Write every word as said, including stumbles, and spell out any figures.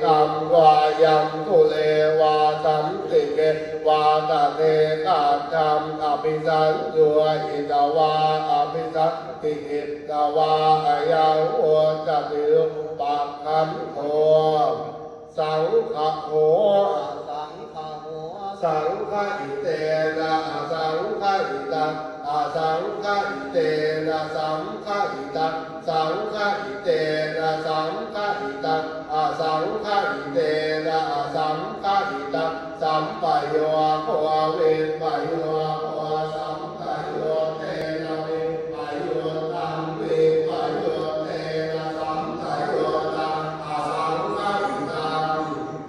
Kaṃ vā yaṃ dūre vā santike vā tadekajjhaṃ abhisaññūhitvā abhisandiṭṭhitvā ayaṃ vuccati rūpakkhandho. Saṅgaho asaṅgaho saṅgahitena asaṅgahitaṃ asaṅgahitena saṅgahitaṃ saṅgahitena saṅgahitaṃ asaṅgahitena asaṅgahitaṃ sampayogo vippayogo